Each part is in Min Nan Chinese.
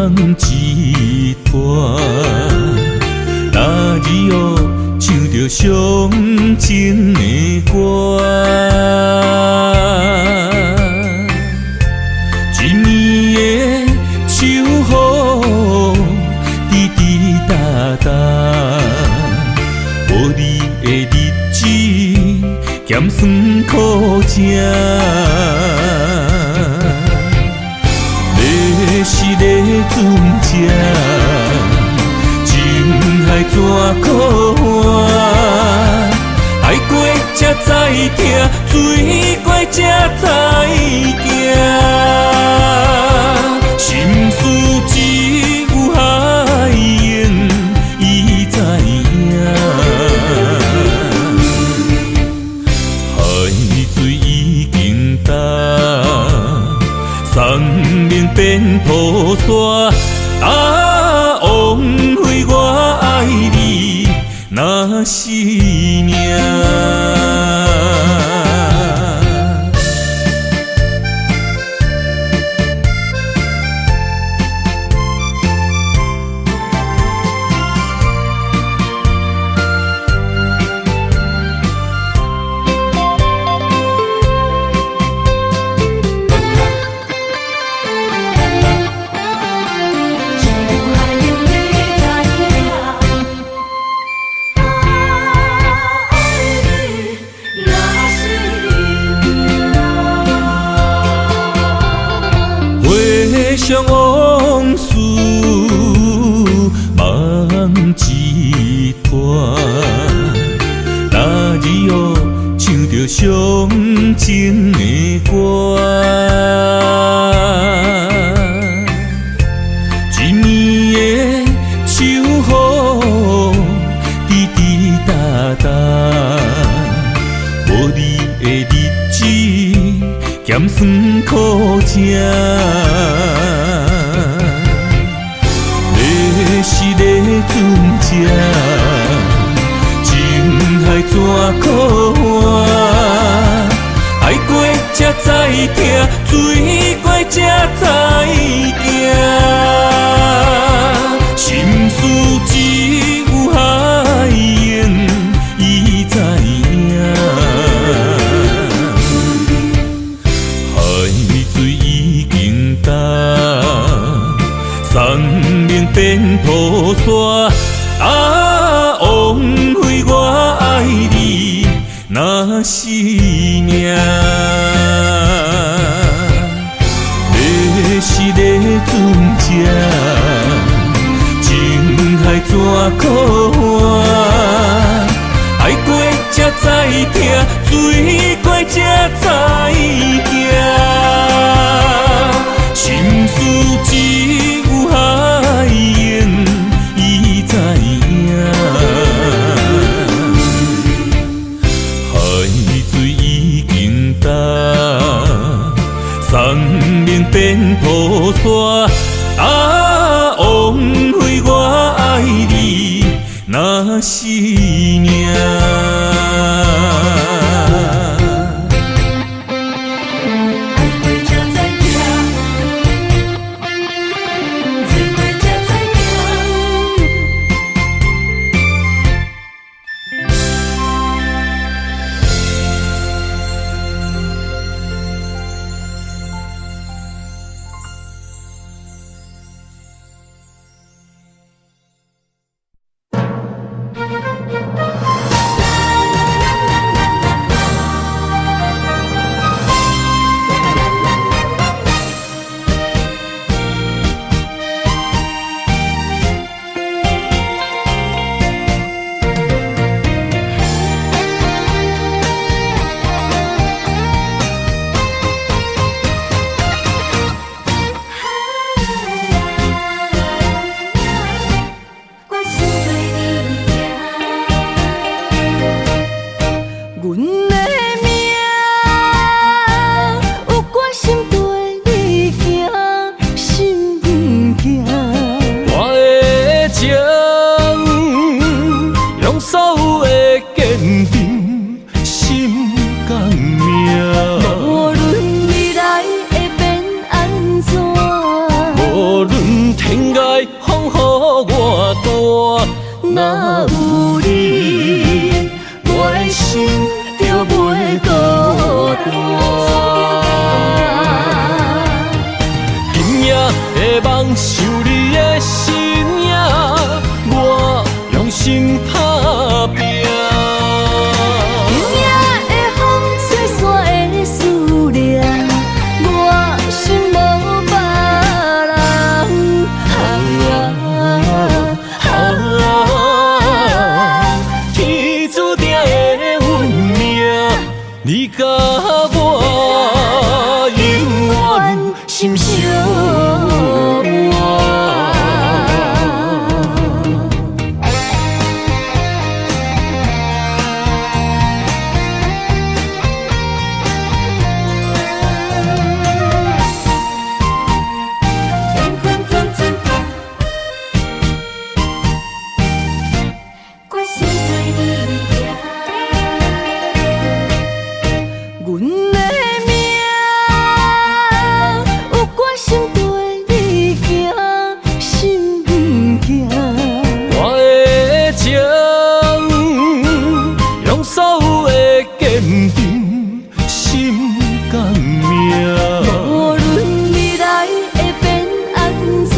夢一團，那日哦唱著傷情的歌，一暝的秋雨滴滴答答，無你的日子鹹酸苦食。你是咧船只，情海怎苦换？愛過才知疼，醉過才知行。心事只有海湧伊知影。海水已經乾，山盟變土沙。啊，枉費我愛你，若是命。只有海湧伊知影，愛你若是命。回想往事，夢一團。那日哦，唱著傷情的歌，一暝的秋雨滴滴答答，無你的日子鹹酸苦食。你是咧船只，情海怎苦换？愛過才知疼，醉過才知行。心事只有海湧伊知影。海水已經乾，山盟變土沙。啊，枉費我愛你，若是命。你是咧船只，情海怎苦换？愛過才知疼，醉過才知行。心事只有海湧伊知影。海水已經乾，山盟變土沙。啊，枉費我愛你，若是命。愛過才知疼，醉過才知行。若有你，我的心就袂孤單。今夜的夢想你的身影，我用心打拼。今夜的風吹散的思念，我心無別人。啊，天注定的運命，你佮我永遠心相伴。決心對你行。阮的命有決心對你行，心行。我的情，用所有的堅定，心甘命。無論未來會變按怎，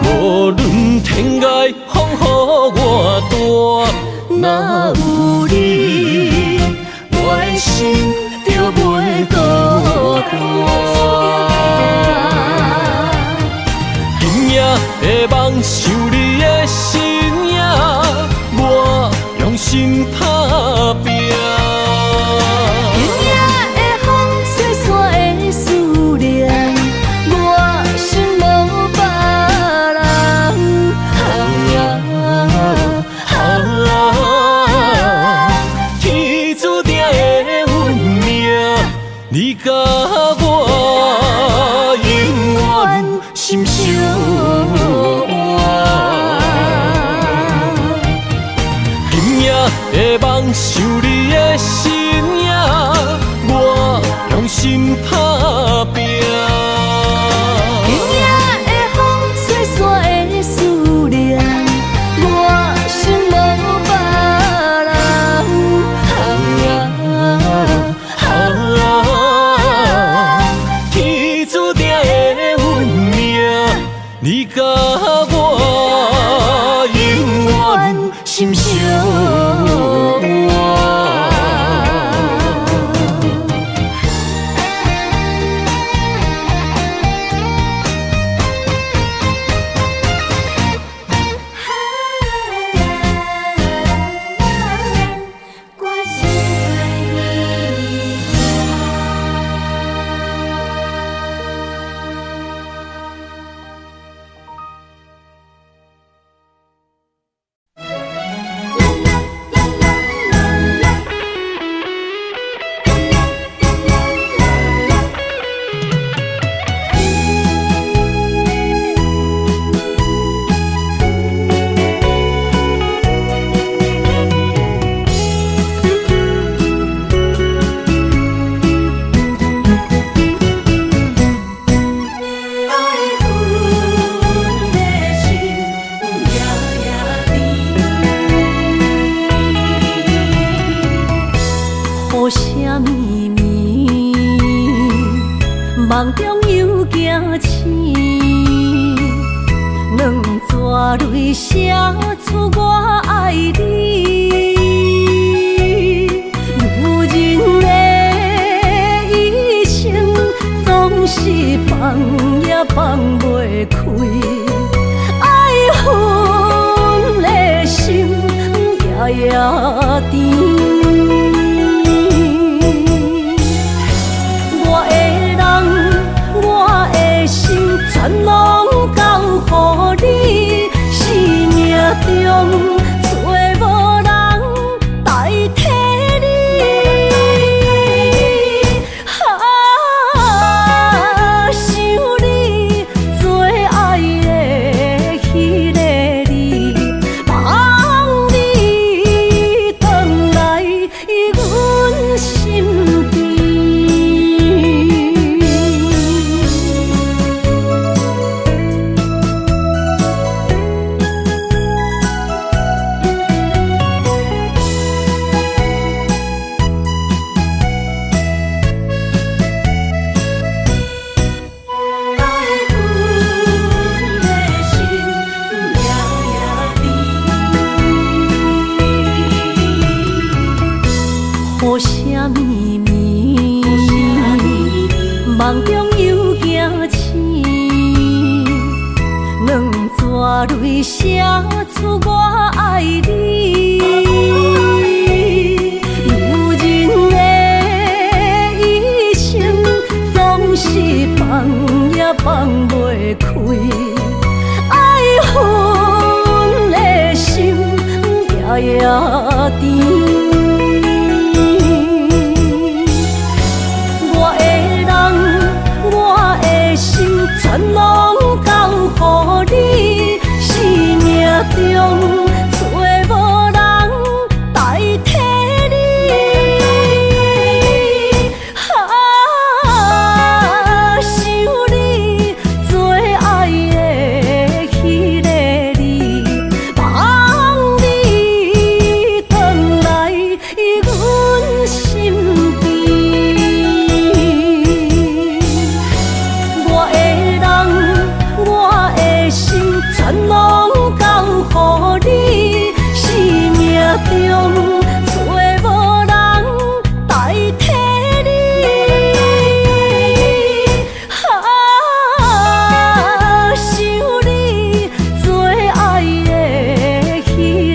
無論天涯風雨偌大，若有你，我的心就袂孤單。今夜的夢想你的身影，我用心打拼。今夜的風吹散的思念，我心無別人。天注定的運命，你佮我永遠心相伴。今夜的夢想你的身影，我用心打拼。今夜的風吹散的思念，我心無別人。天注定的運命，你佮我永遠心相伴。決心對你行。愛阮的心夜夜甜。雨聲綿綿，夢中又驚醒，兩撮淚寫出我愛你。女人的一生總是放也放袂開，愛恨的心夜夜甜。我的人，我的心，全攏交予你。生命中找無人代替你。啊，想你最愛的彼个你，望你轉來阮身邊。夢中又驚醒，兩逝淚寫出我愛你。女人的一生總是放也放袂開，愛恨的心夜夜甜。我的人，我的心，全攏交予你。生命中找無人代替你。啊，想你最愛的彼个你，望你轉來阮身邊。我的人，我的心，全攏交予你。生命中找無人代替你。啊，想你最愛的彼个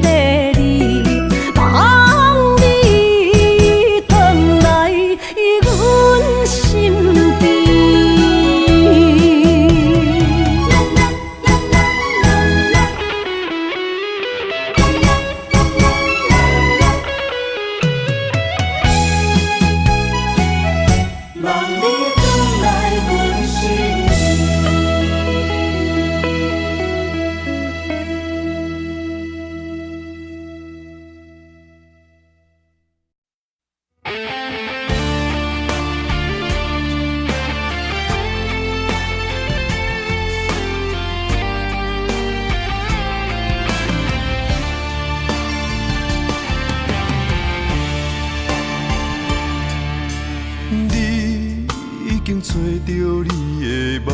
你，望你轉來阮身邊。望你轉來阮身邊。你已經揣著你的夢，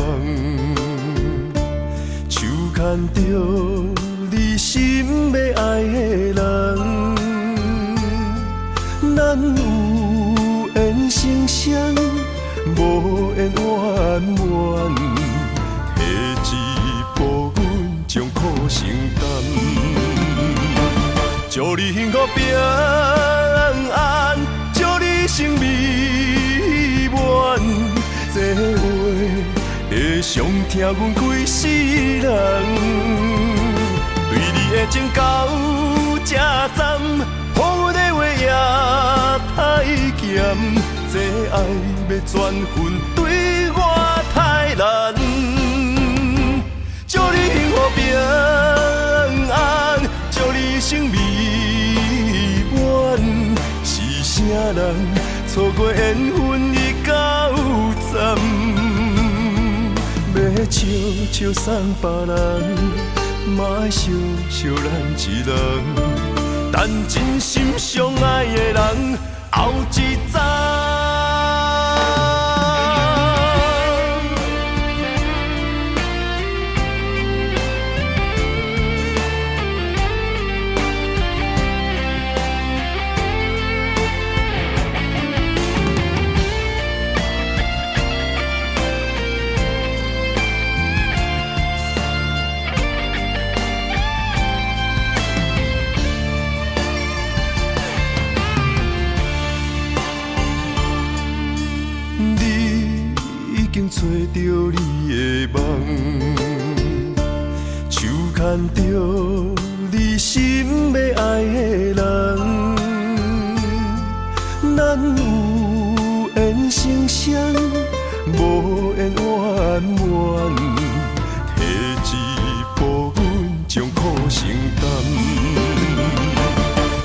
手牽著你心欲愛的人，咱有緣成雙，無緣圓滿，退一步阮將苦承擔，祝你幸福平安，祝你生美滿。這話會傷疼阮規世人，對你的情到這站，予阮的話也太鹹，這愛欲轉分對我太難。祝你幸福平安，祝你生美滿。是啥人錯過緣分已到站？欲笑笑送別人，嘛愛惜惜咱一人。等真心相愛的人後一站。你已經揣著你的夢，手牽著你心欲愛的人，咱有緣成雙，無緣圓滿，退一步阮將苦承擔。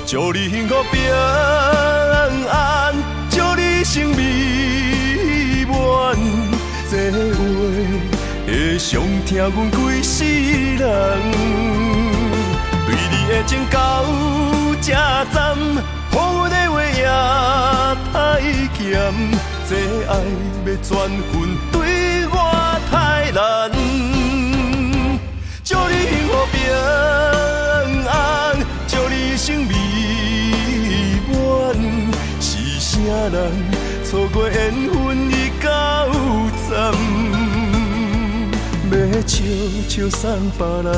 祝你幸福平安，祝你生美滿。這話會傷疼阮規世人，對你的情到這站，予阮的話也太鹹，這愛欲轉分對我太難。祝你幸福平安，祝你生美滿。是啥人錯過緣分已到站？笑送別人，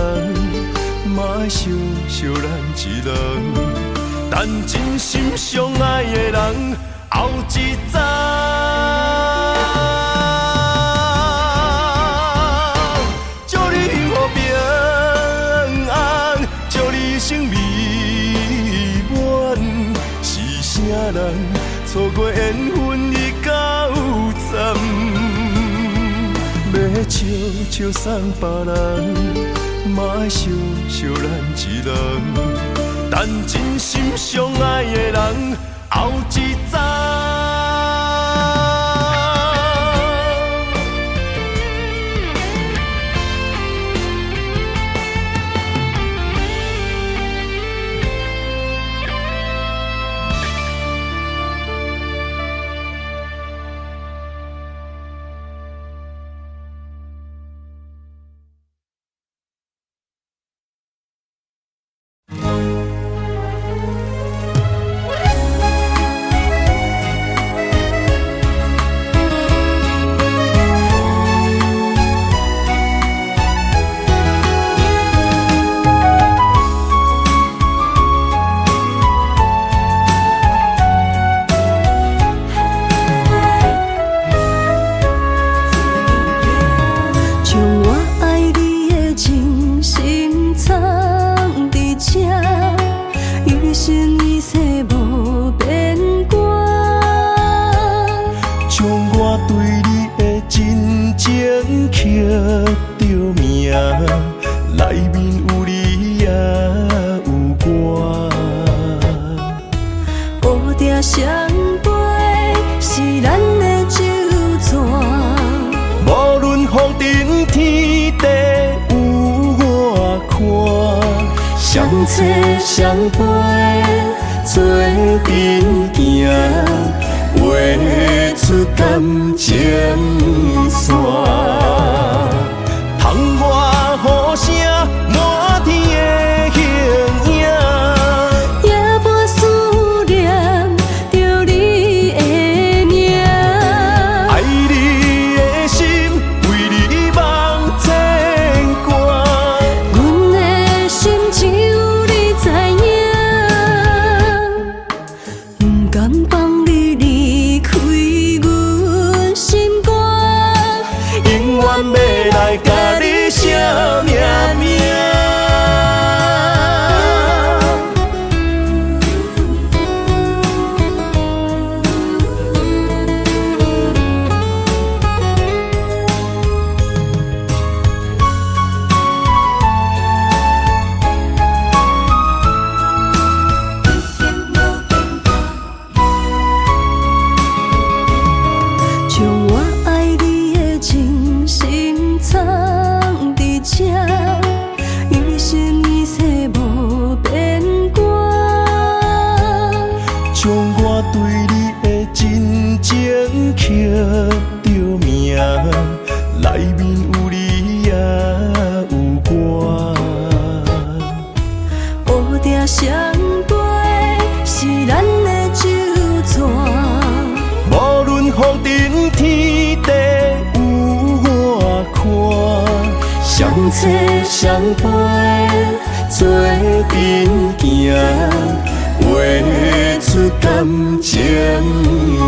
嘛愛惜惜咱一人。等真心相愛的人後一站。祝你幸福平安，祝你一生美滿。是啥人錯過緣分已到站？欲笑笑送別人，嘛愛惜惜咱一人。等真心相愛的人後一站。將我愛你的真心藏佇這，一生一世無變卦。將我對你的真情刻著名，內面有你也有我。烏蝶相飛是咱的酒泉，無論風塵天地有偌寬，相找相陪做陣行，畫出感情線。窗外雨聲，滿天的形影。也無思念著你的名。愛你的心，為你茫牽掛。阮的心只有你知影，不甘放你離開阮心肝。永遠欲來共你惜命命。將我愛你的真心藏佇這，一生一世無變卦。將我對你的真情刻著名，內面有你也有我。烏蝶相飛是咱的酒泉，無論風塵天地有偌寬，相找相陪做陣行，畫出感情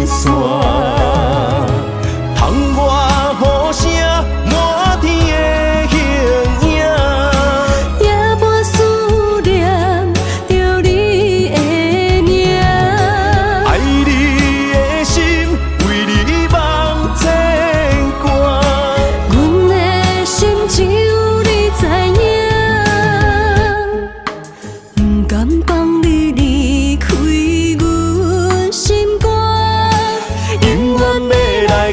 線。窗外雨聲，滿天的形影。也無思念著你的名。愛你的心，為你茫牽掛。阮的心只有你知影，不甘放你離開阮心肝。永遠欲來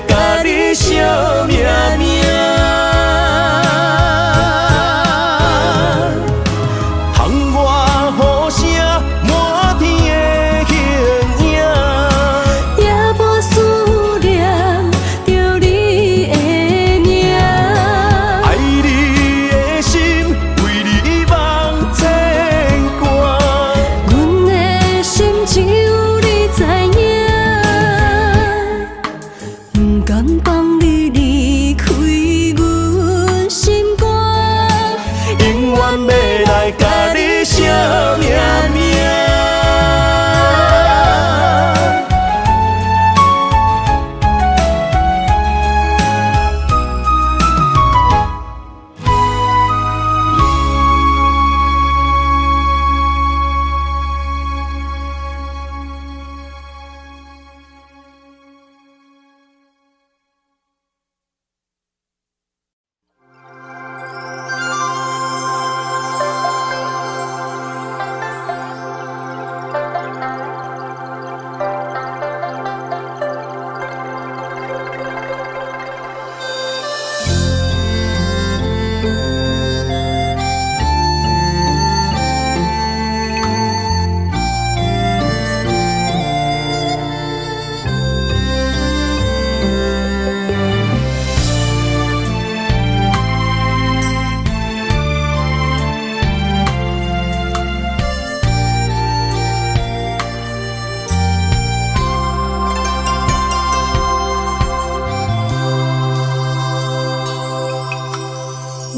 欲來共你相命命。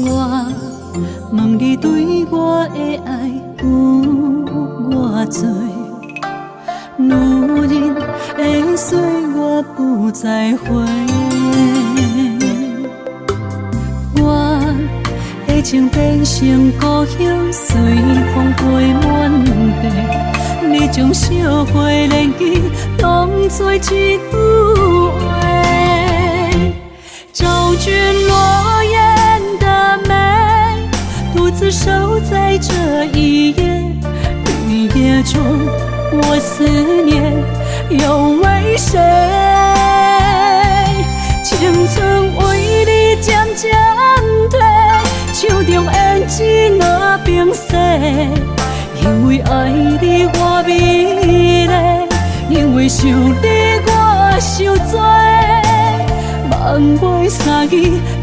我問你對我的愛有偌濟？女人的歲月不再回。我的情變成故鄉，隨風飛滿地。你將惜花連枝當作一句話，找尋落葉的美，獨自守在這一夜，雨夜中我思念又為誰？青春為你漸漸褪，手中胭脂若冰雪，因為愛你我美麗，因為想你我受罪，夢袂相見，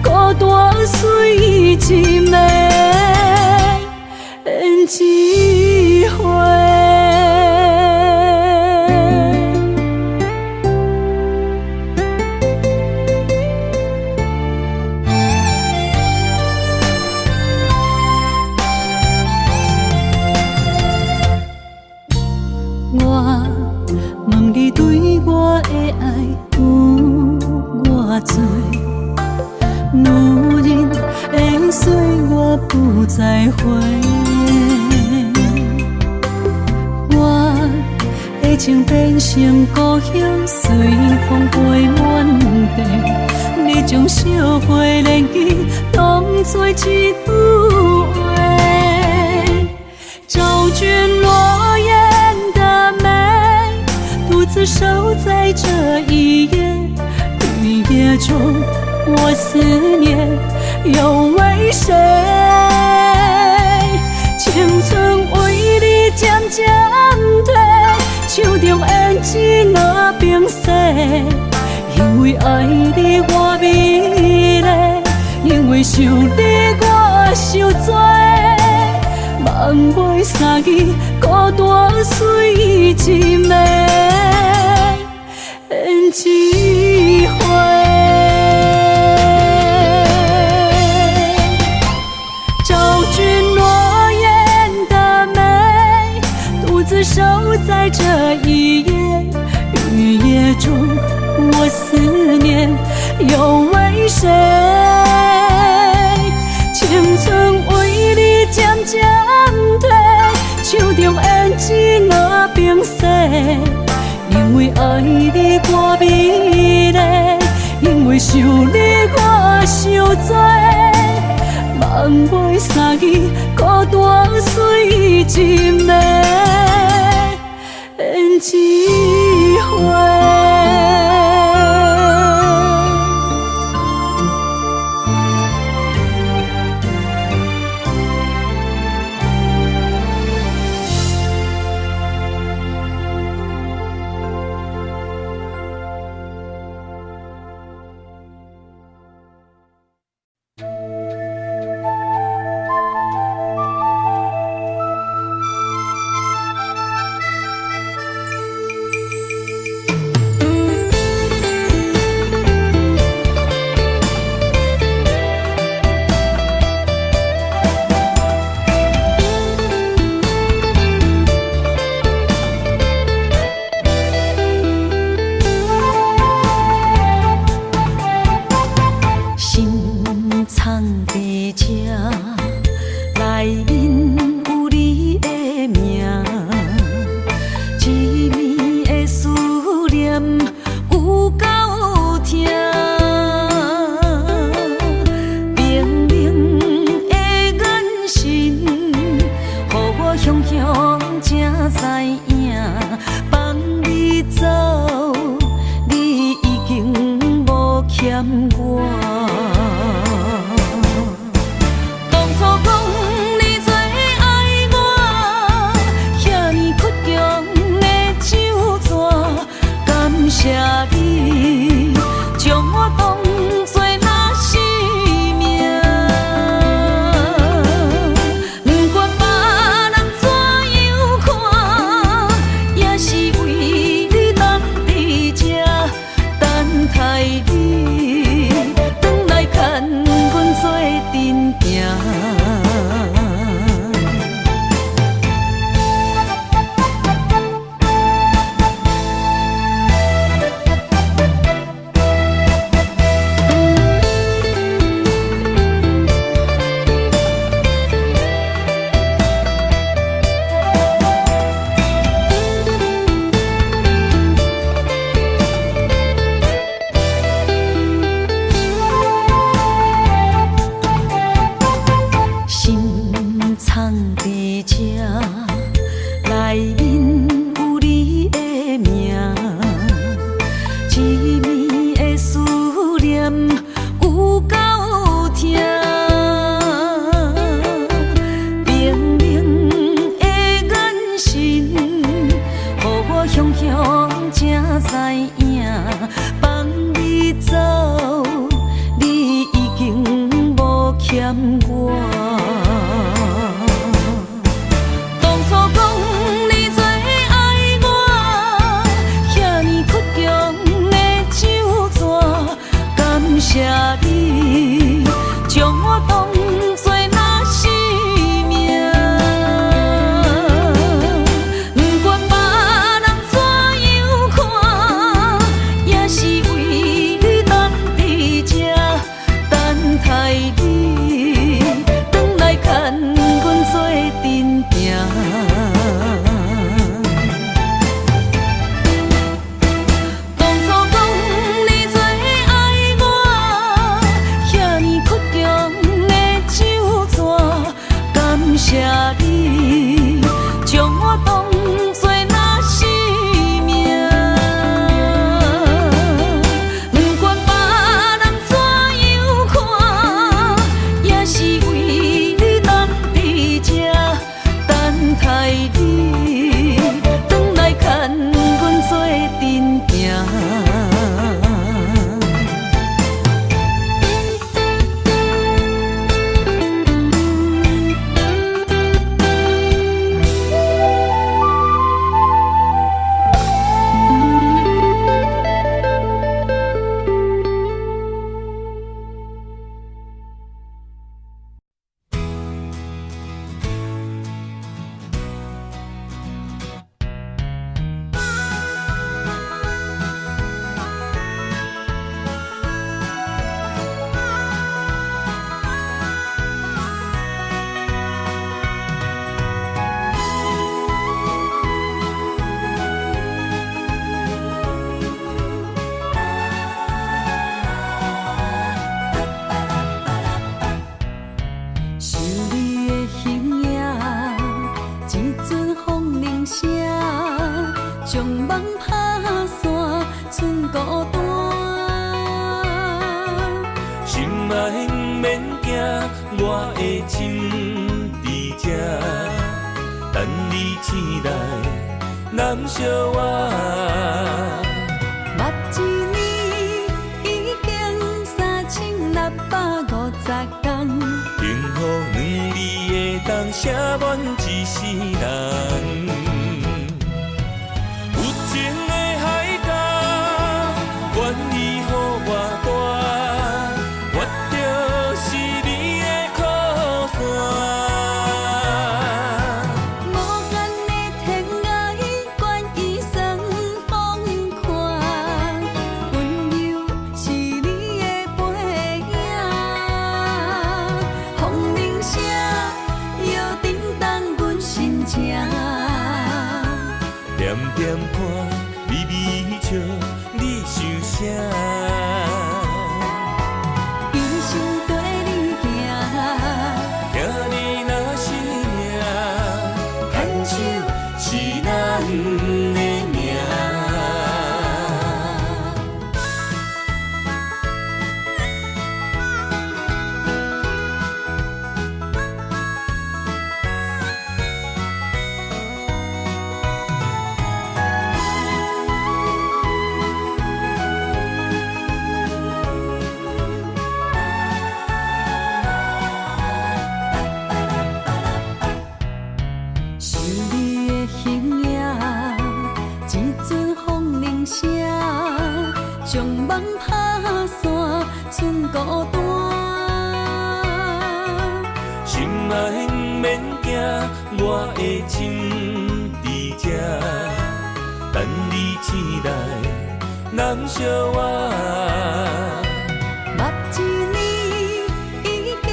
孤單隨一暝胭脂花。我問你對我的愛有偌濟？女人的歲月不再回。我的情變成故鄉，隨風飛滿地。你將惜花連枝當作一句話，找尋落葉的美，獨自守在這一夜，雨夜中我思念又為誰？青春為你漸漸褪，手中胭脂若冰雪，因為愛你我美麗，因為想你我受罪，夢袂相見，孤單隨一暝胭脂花。找尋落葉的美，獨自守在這一夜，雨夜中我思念又為誰？青春為你漸漸褪，手中胭脂若冰雪，因為愛你我美麗，因為想你我受罪，夢袂相見，孤單隨一暝胭脂花。影，放你走，你已經無欠我。當初講你最愛我，遐爾倔強的酒紙，感謝你將我當作若是命。不管別人怎樣看，也是為你等佇這，等待你轉來牽阮做陣行。心藏佇這，內面有你的名，一暝的思念有夠疼，冰冷的眼神，予我雄雄才知影，放你走，你已經無欠我。當初講你最愛我，遐爾倔強的酒紙，感謝你將我當作若是命。不管別人怎樣看，也是為你等佇這，等待你轉來牽阮做陣行。當初講你最愛我，遐爾倔強的酒紙，感謝你將我當作若是命。不管別人怎樣看，也是為你等佇這，等待你轉來牽阮做陣行。想你的形影，一阵风铃声，将梦拍散，剩孤单。心爱毋免惊，我的心伫这，等你醒来，揽惜我。目一年已經3650天，幸福兩字會當寫滿一世人。有情的海角，願意予我帶，我就是你的靠山。無限的天涯，願意算風寒，溫柔是你的背影。風鈴聲搖震動阮心情。點點看，微微笑，你想啥？一生綴你行，聽你若是命，牽手是咱。來免驚，我的心佇這，等你醒來，攬惜我。目一年已經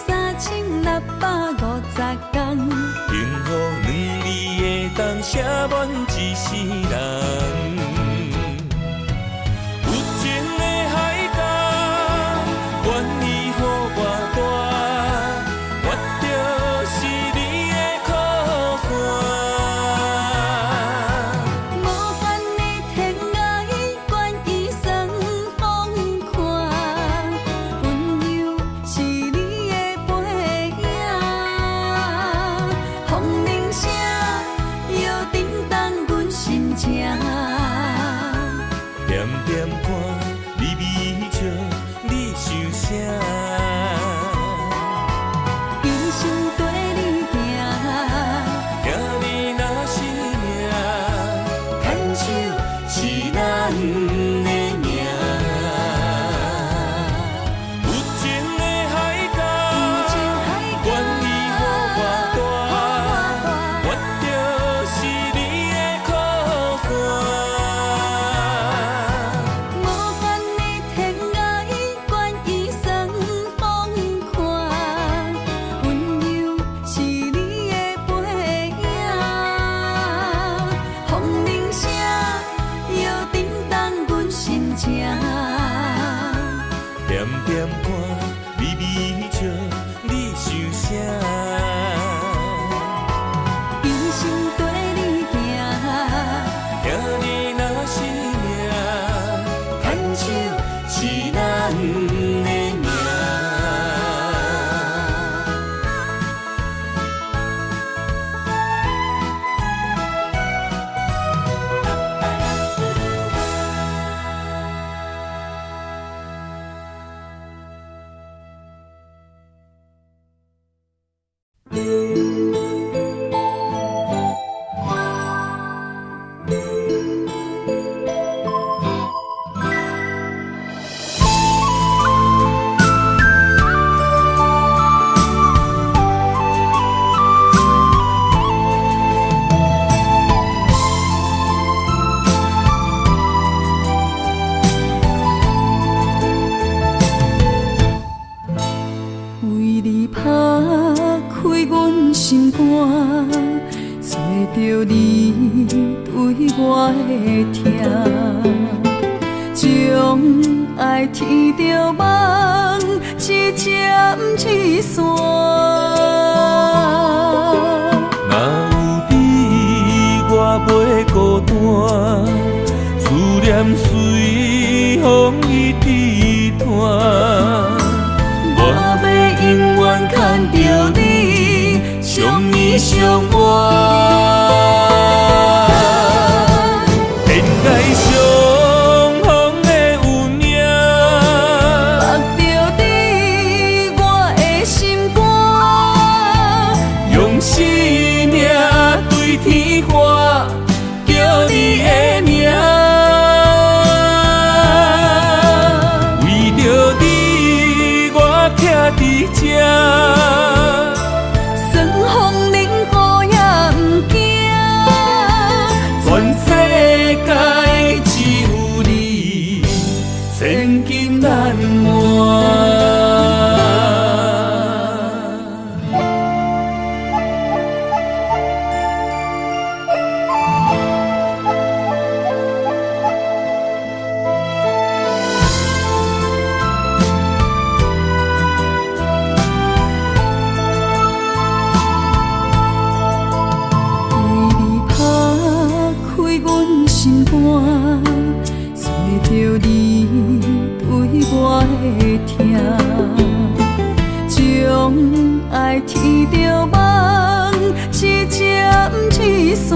3650天，幸福兩字會當寫滿一世人。有情的海角，願意予偌大，我就是你的靠山。無限的天涯，願意算風寒，溫柔是你的背影。風鈴聲搖振動阮心情。恬恬看你微笑，你想啥？一心綴你行，聽你若是命，牽手是咱的命。有情的海角，願意予偌大，我就是你的靠山。無限的天涯，願意算風寒，溫柔是你的背影。風鈴聲搖振動阮心情。恬恬看你微笑，你想啥？一心綴你行，聽你若是命，牽手是咱的命。為你拍開阮心肝，找著你對我的疼，將愛天著夢一針一線。若有你，我袂孤單，思念隨風伊直傳。我欲永遠牽著你，相依相伴。天涯相逢的有影，縛著你我的心肝，用生命對天喊，叫你的名。為著你，我徛佇這。算風淋雨也毋驚。全世界只有你，千金難換。為你拍開阮心肝，找著你對我的疼，將愛天著夢一針一線。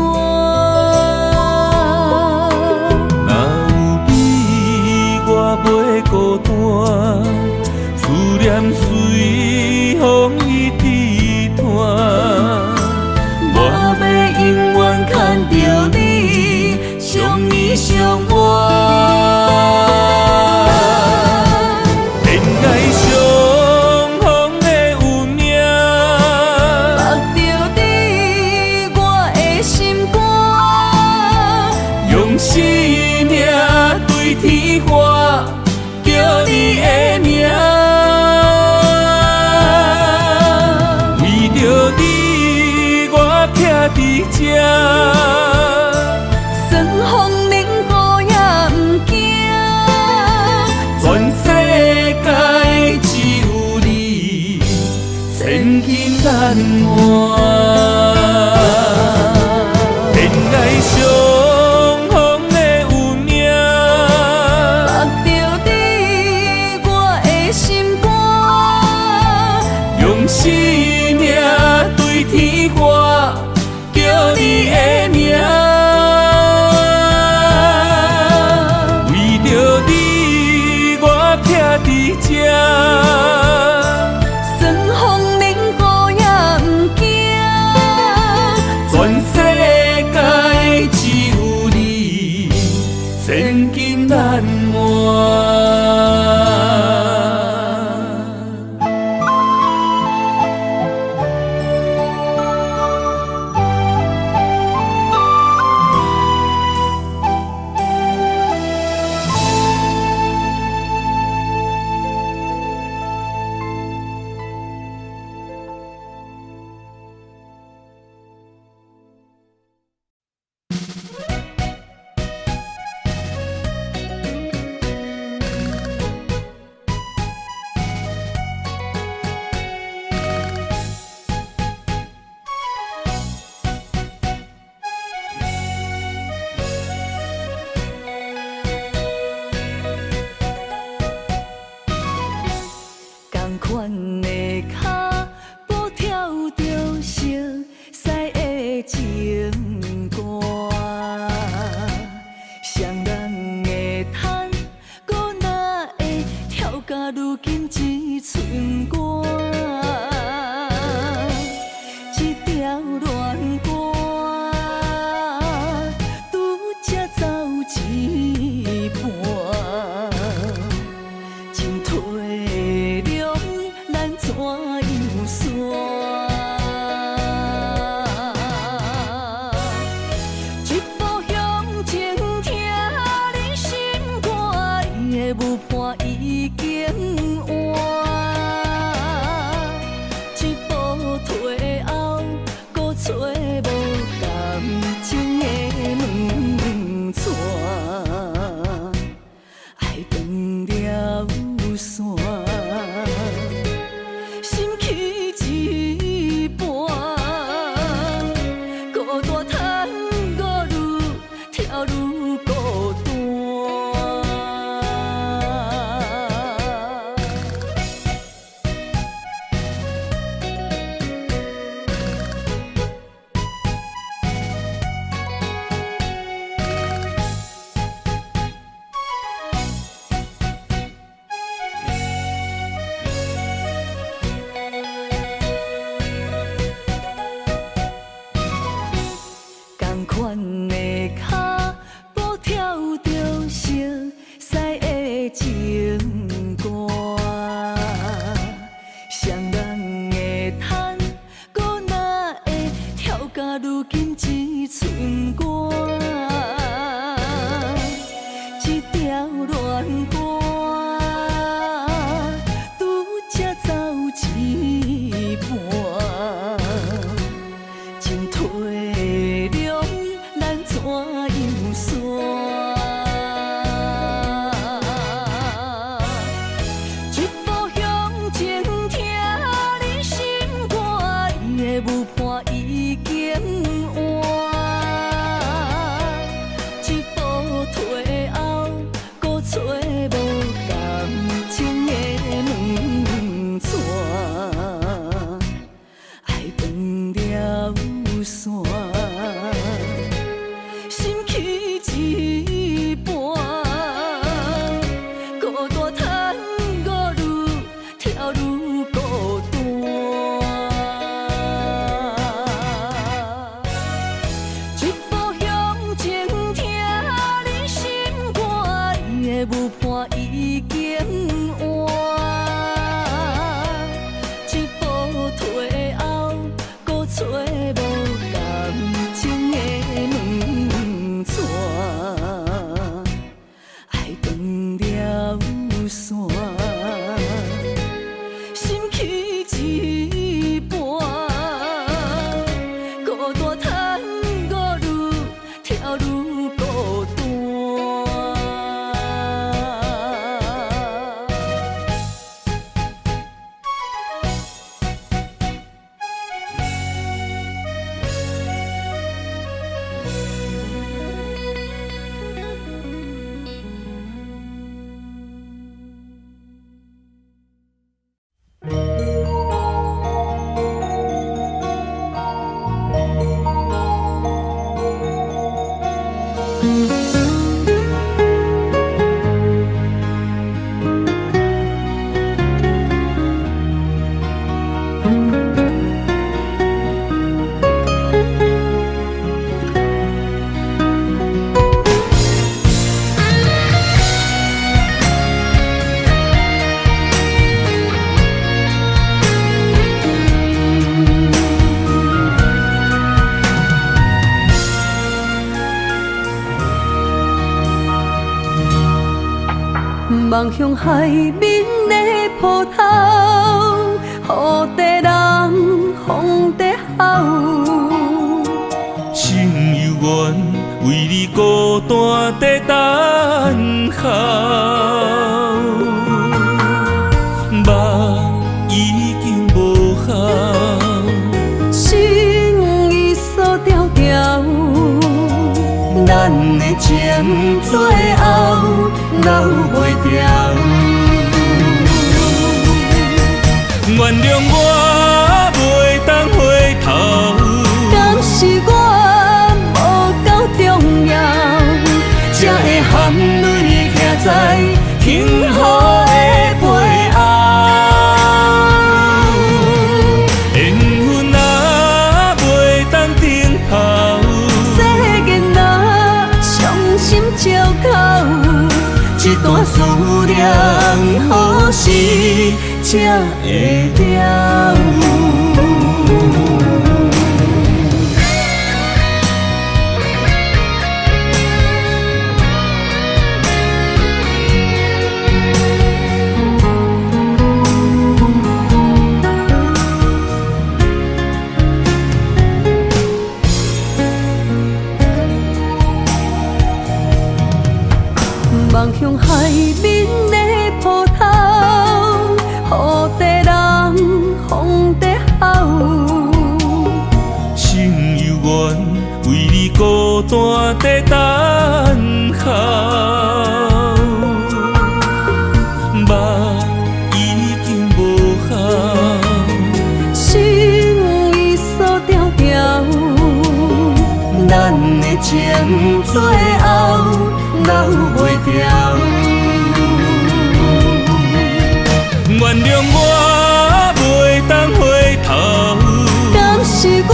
若有你，我袂孤單，思念隨風伊直傳。我欲永遠牽著你，相依相伴。天涯相逢的有影，徛佇這。霜風冷雨也毋驚。全世界只有你，千金難換。天涯相逢的運命，縛著你我的心肝。用生命對天喊，叫你的名。為著你，我徛佇這。霜風冷雨也毋驚。全世界只有你，千金難換。仝款的跤步跳著熟似的情歌，雙人的窗，閣哪會跳甲如今這寸寒？這條戀歌拄才走一半。真體諒，咱怎樣散？一步向前，疼你心肝，你的舞伴已經换。一步退後，閣揣無感情的門掣，愛斷了線，心去一半，孤單窗阁愈跳愈孤單。仝款的跤步跳著熟似的情歌，雙人的窗，閣哪會跳甲如今這寸寒？這條戀歌拄才走一半。真體諒，咱怎樣散？一步向前，疼你心肝，你的舞伴已經换。一步退後，閣揣無感情的門掣，愛斷了線，心去一半，孤單窗閣愈跳愈孤單。一步向前，疼你心肝，你的舞伴已經换。一步退後，閣揣無感情的門掣，愛斷了線，心去一半，孤單窗望向海面的波涛，雨在人，风在吼。心犹原为你孤单在等候，梦已经无效，心已锁牢牢。咱的情最后留袂牢。原谅我袂当回头，敢是我无够重要，才会含泪徛在幸福的背后。缘分啊，袂当顶头，世间啊，伤心借口，这段思念何时才会了？望向海面的波涛，雨在人，风在吼。心犹原为你孤单在等候，梦已经无效，心已锁牢牢。咱的情最后留袂牢。原谅我袂当回头，敢是我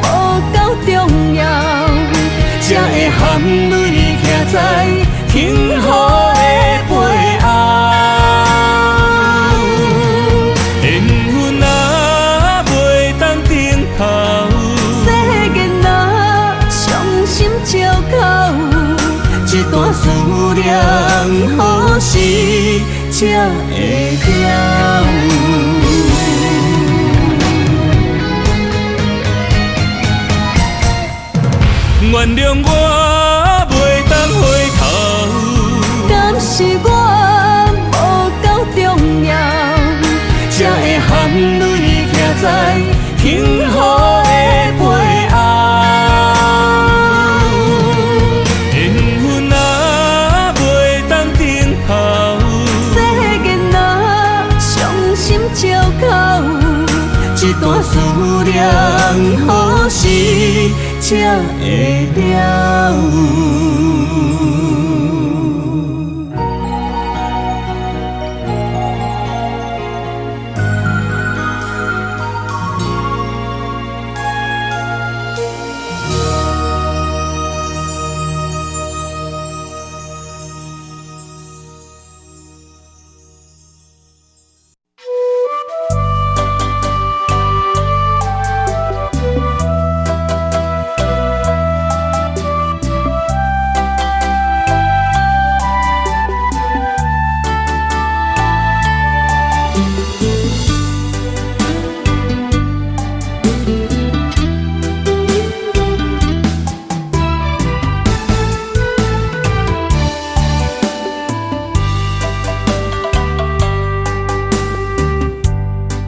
无够重要，才会含泪徛在幸福的背后。缘分啊，袂当顶头，世间啊，伤心借口，这段思念何时才会了？原谅我袂当回头，敢是我无够重要，才会含泪徛在幸福的背后。缘分啊，袂当顶头，世间啊，伤心借口，这段思念何时才会了？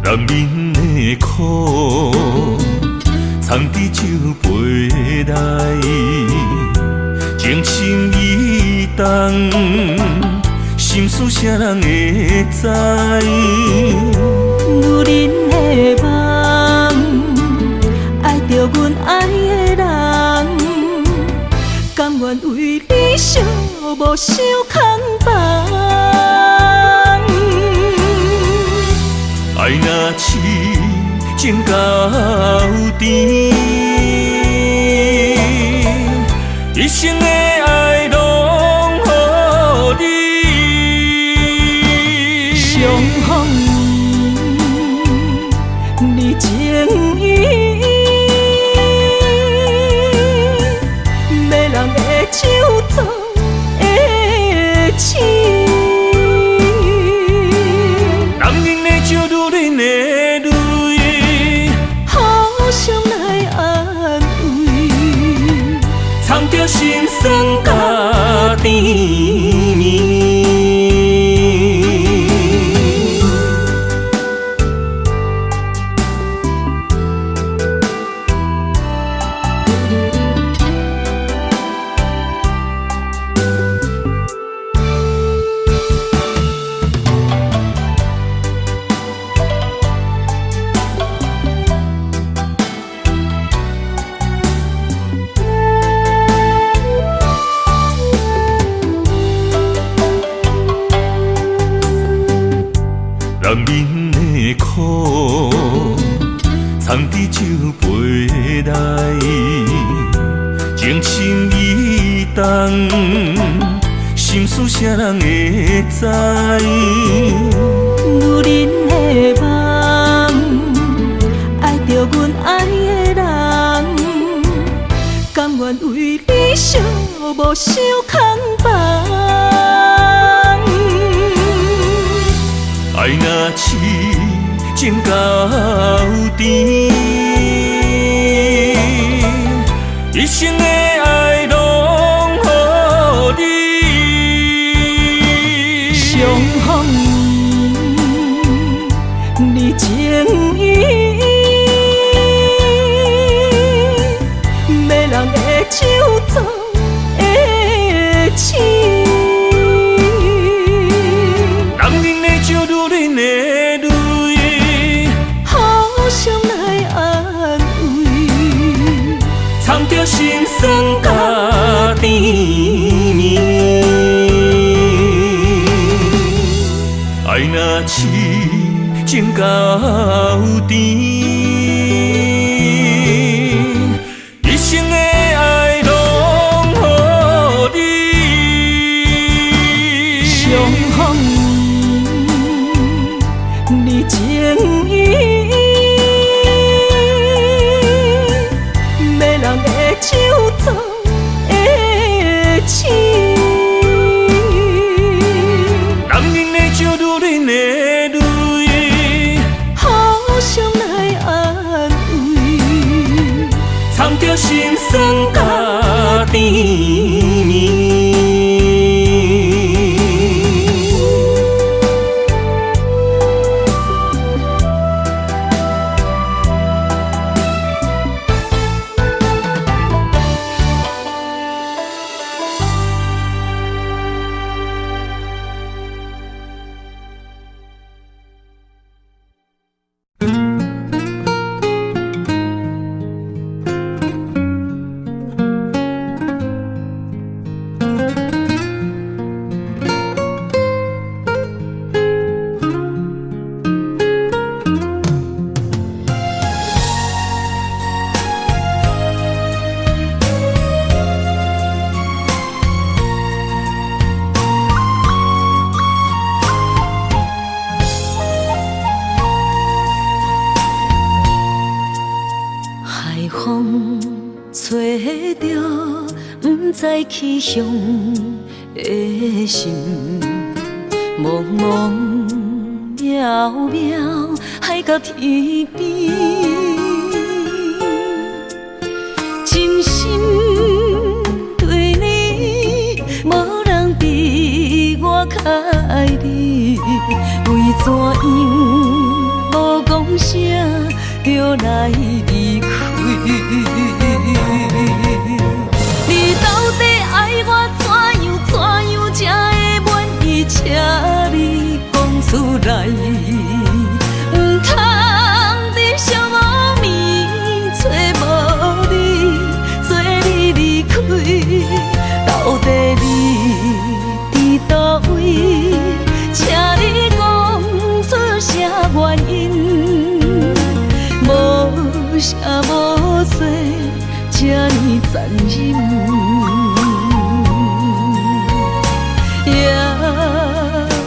难眠的苦，藏伫酒杯内，情深意重，心事啥人会知？女人的梦，爱著阮爱的人，甘愿为你寂寞守空房。爱若痴情到甜，一生的爱拢予你。相逢年，你情意，迷人的酒做的醒。藏著心酸佮甜蜜。男人的苦，藏佇酒杯內，情深意重，心事啥人會知？女人的夢，愛著阮愛的人，甘願為你寂寞受空房。愛若痴，情到甜，一生的愛攏予你。相逢你情意，迷人的酒总會醒。男人的酒，女人的淚，互相來安慰，藏著心酸佮甜蜜。愛若痴，情到甜，一生的愛攏予你。相逢你情意，迷人的酒總會醒。男人的酒，女人的淚，互相來安慰，藏著心酸佮甜蜜。海風吹著，毋知去向的心，茫茫渺渺，海角天邊，真心對你，無人比我較愛你，為怎樣無講聲就來離開？你到底愛我怎樣怎樣才會滿意？請你講出來，毋通佇寂寞暝揣無你，做你離開。到底你佇佗位？請你講出啥原因？無聲無說，這呢殘忍。也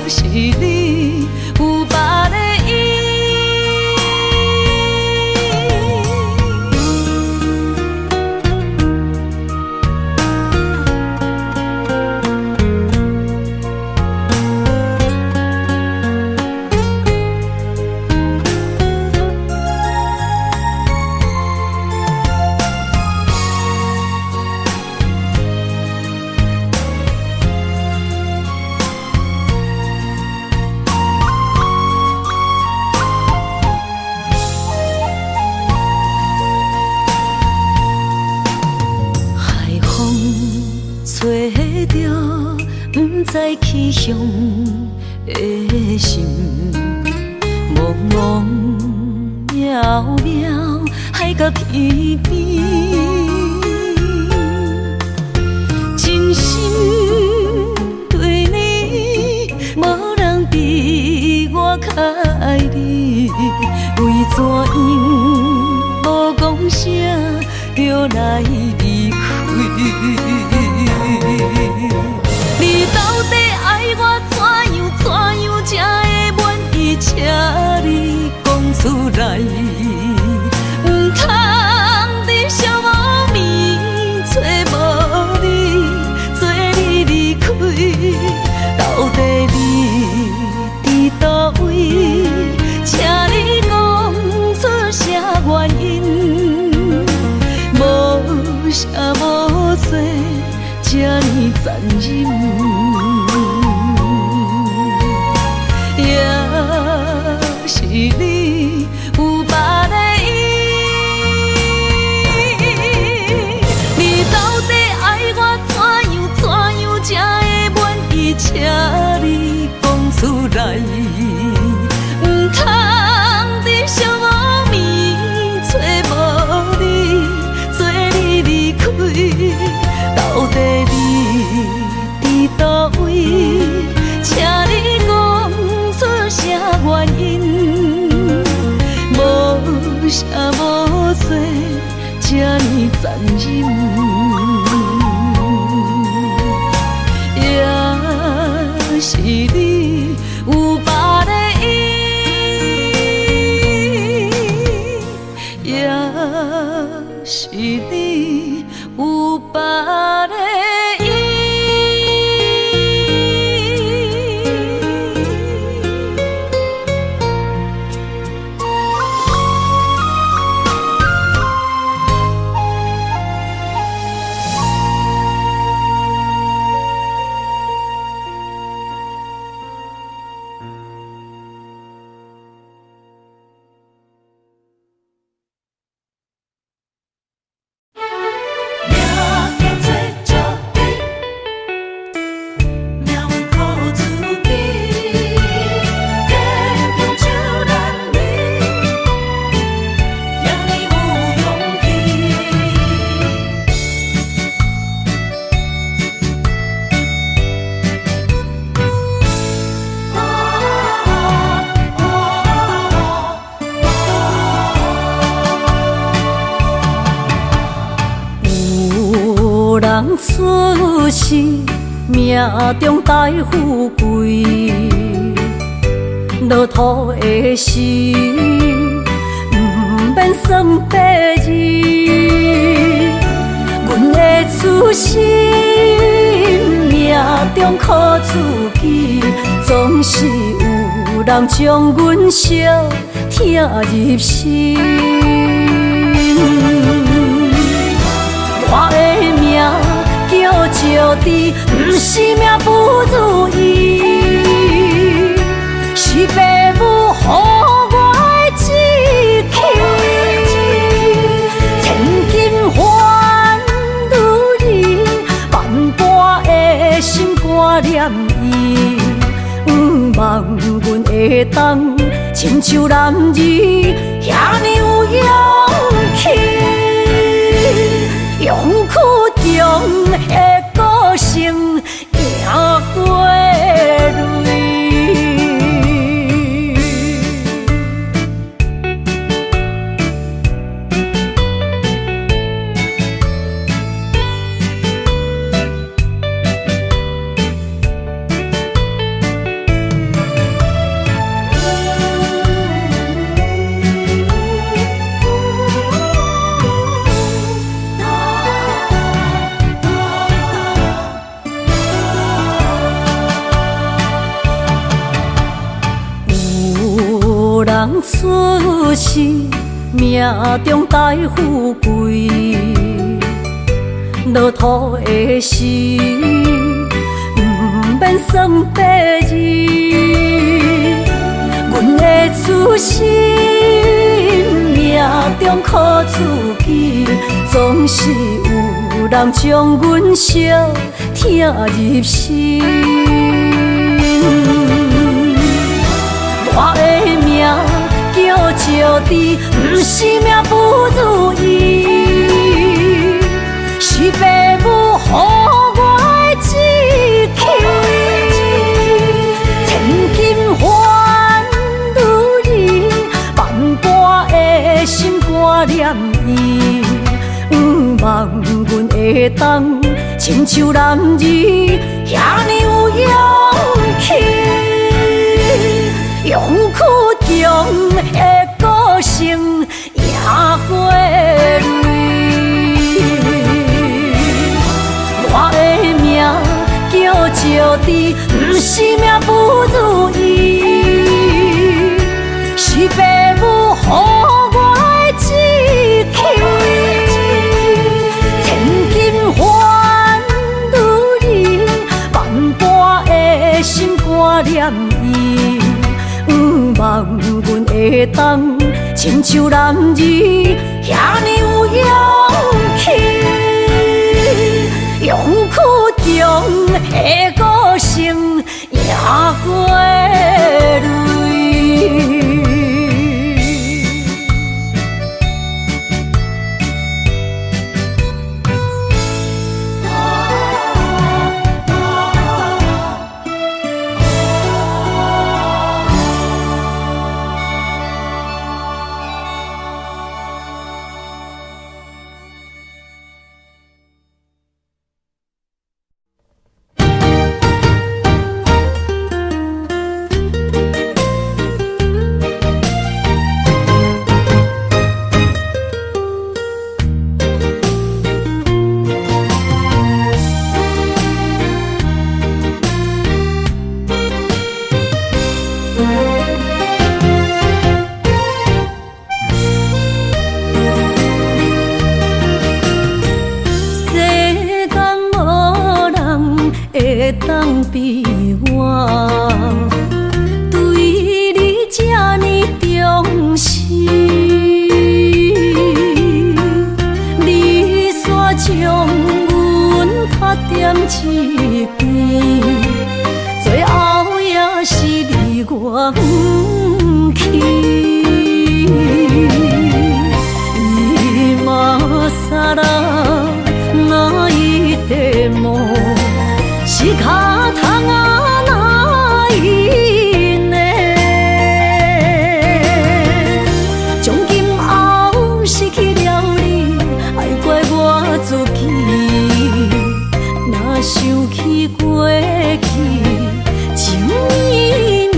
是你有別个意。去向的心，茫茫渺渺海角天边，真心對你，無人比我較愛你。為怎樣無講聲就來離開？你到底愛我怎樣怎樣才會滿意？請你講出來，毋通伫寂寞暝找無你，做你離開。到底你佇佗位？請你講出啥原因？無聲無說，這呢殘忍。也是你有別个伊，你到底愛我怎樣怎樣才會滿意？請你講出來，毋通佇寂寞暝找無你，做你離開。到底你佇佗位？請你講出啥原因？無聲無說，這呢殘忍。也是你有別个伊，也是你有別个伊。命叫做石猪，命运靠自己，坚强就难离，赢你有勇气。有人出世命中帶富貴，落土的時毋免算八字。阮的出身命中靠自己，總是有人將阮相疼入心。我的命叫石猪，毋是命不如意，是爸母予我的志氣。千金還女兒，萬般的心肝念伊。毋望阮會當親像男兒遐呢有勇氣。勇氣中的個性贏過淚。有人出世命中帶富貴，落土的時毋免算八字。阮的出身命中靠自己，總是有人將阮相疼入心。我的名叫石智，毋是命不如意，是爸母予我的志氣。千金還女兒，萬般的心肝念伊。向望阮會當親像男兒，遐爾有勇氣，勇倔強的個性贏過淚。我的名叫石智，毋是命不如意，是爸母予我的志氣。千金還女兒，萬般的心肝念伊。向望阮會當親像男兒，遐爾有勇氣，勇倔強的個性贏過淚。世間無人會當比我，對你這呢重視。你煞將阮拍踮一邊，最後也是離我遠去。今更泣いても仕方がないね。從今後失去了你，愛怪我自己。若想起過去情綿綿，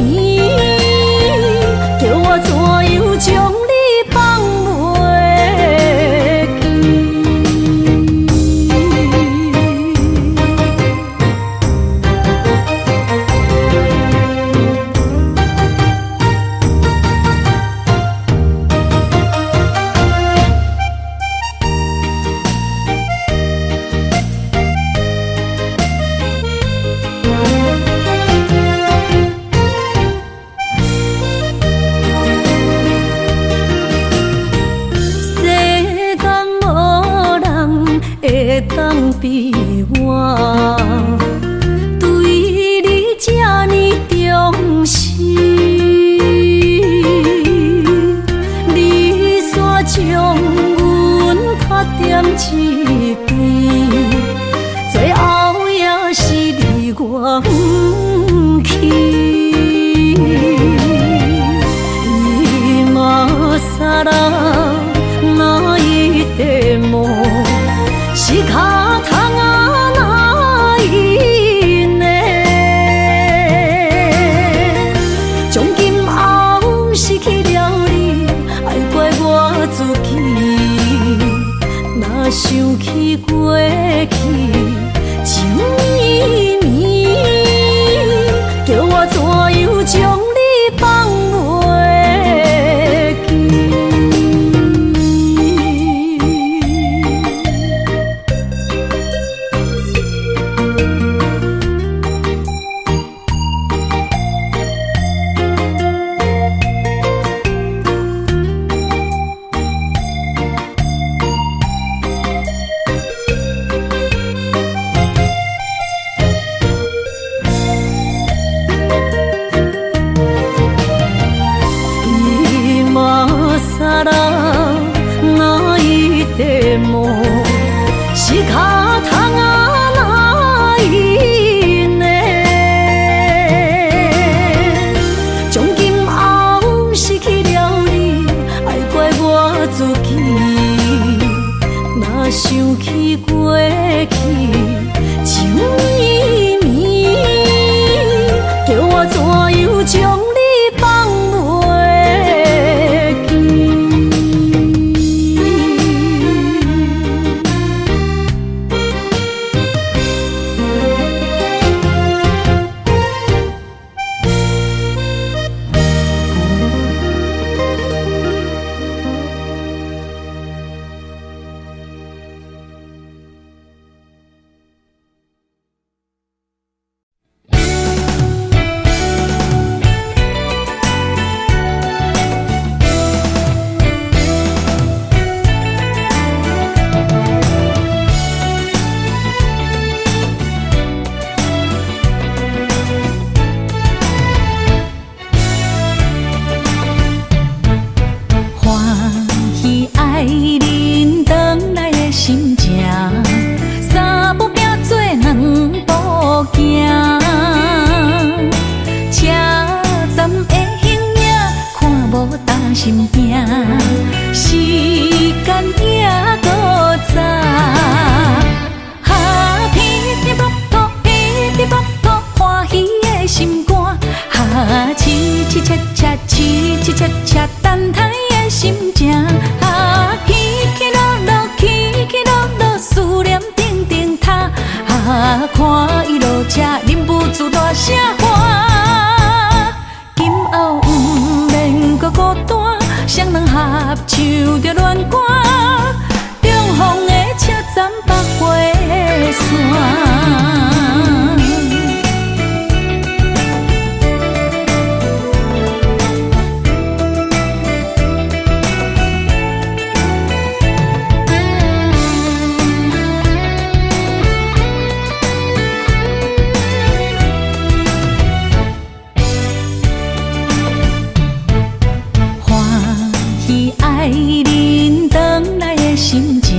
叫我怎樣將你放袂記？世間無人會當比我，對你這呢重視。你煞將阮拍踮一邊，最後也是離我遠去。今更泣いても仕方がないね。從今後失去了你，愛怪我自己。若想起過去情綿綿，叫我怎樣將你放袂記？無，是跤筒仔哪因的？從今後失去了你，愛怪我自己。若想起過去，情綿綿，叫我怎樣將你放袂記？歡喜愛恁轉來的心情，三步併做兩步行，車站的形影看無擔心驚，時間也閣早。哈，噼噼噗噗，噼噼噗噗，歡喜的心肝，哈，凄凄切切，凄凄切切，等待的心情，哈，起起落落，起起落落，思念定定塔，哈，看伊落車，忍不住大聲喊。今後毋免閣孤單，雙人合唱著戀歌，中風的車站百花線。歡喜愛恁轉來的心情，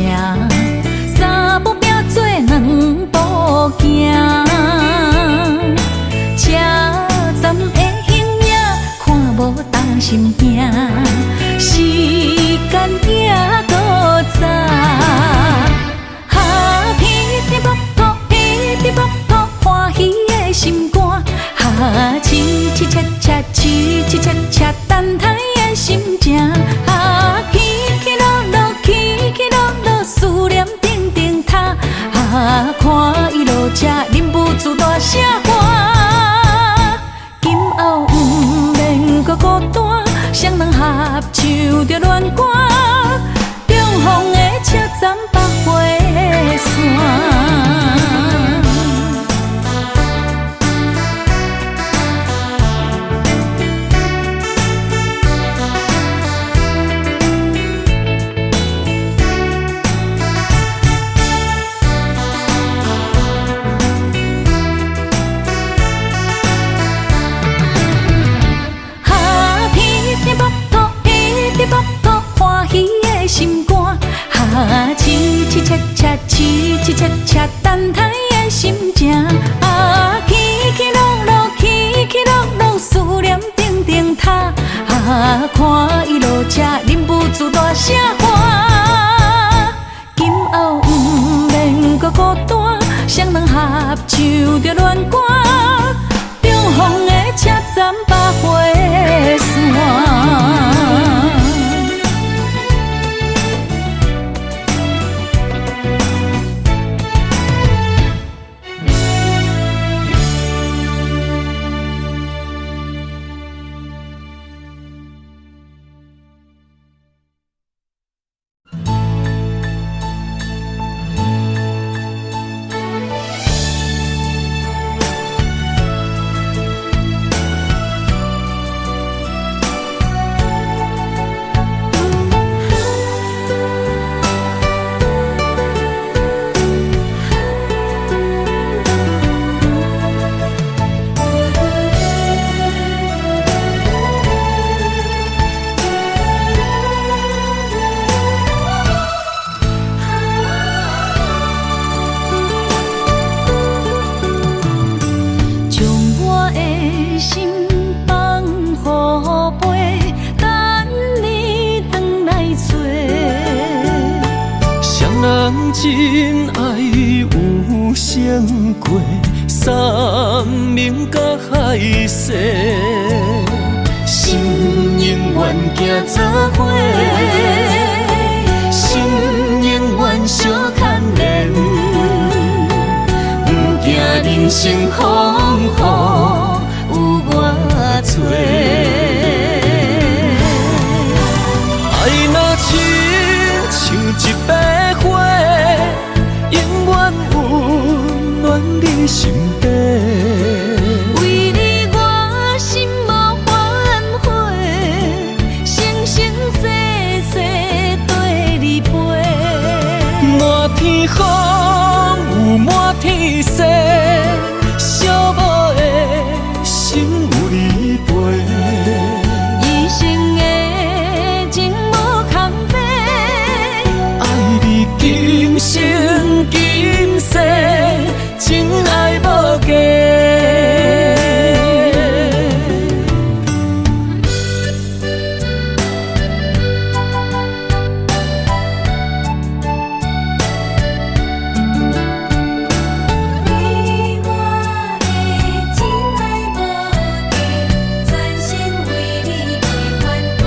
三步併做兩步行，車站的形影看無擔心驚，時間也閣早。哈，噼噼噗噗，噼噼噗噗，歡喜的心肝，哈，凄凄切切，凄凄切切，等待的心情，哈，起起落落，起起落落，思念定定塔，哈，看伊落車，忍不住大聲喊。今後毋免閣孤單，雙人合唱著戀歌，中風的車站百花線。哈，噼噼噗噗，噼噼噗噗，歡喜的心肝，哈，凄凄切切，凄凄切切，等待的心情，啊，起起落落，起起落落，思念定定塔，哈，看伊落車，忍不住大聲喊。今後毋免閣孤單，雙人合唱著戀歌，中風的車站百花線。心放予飞，等你转來揣。誰人真愛有成過，山盟佮海誓，心永遠行做伙，心永遠相牽連，毋驚人生風雨有偌濟。愛若親像一百花，永遠溫暖你心底。為你我心無反悔，生生世世綴你飛。滿天風雨滿天星，寂寞的心有你陪。一生的情無空白，愛你今生今世，真愛無假。你我的真愛無假，全心為你袂反悔。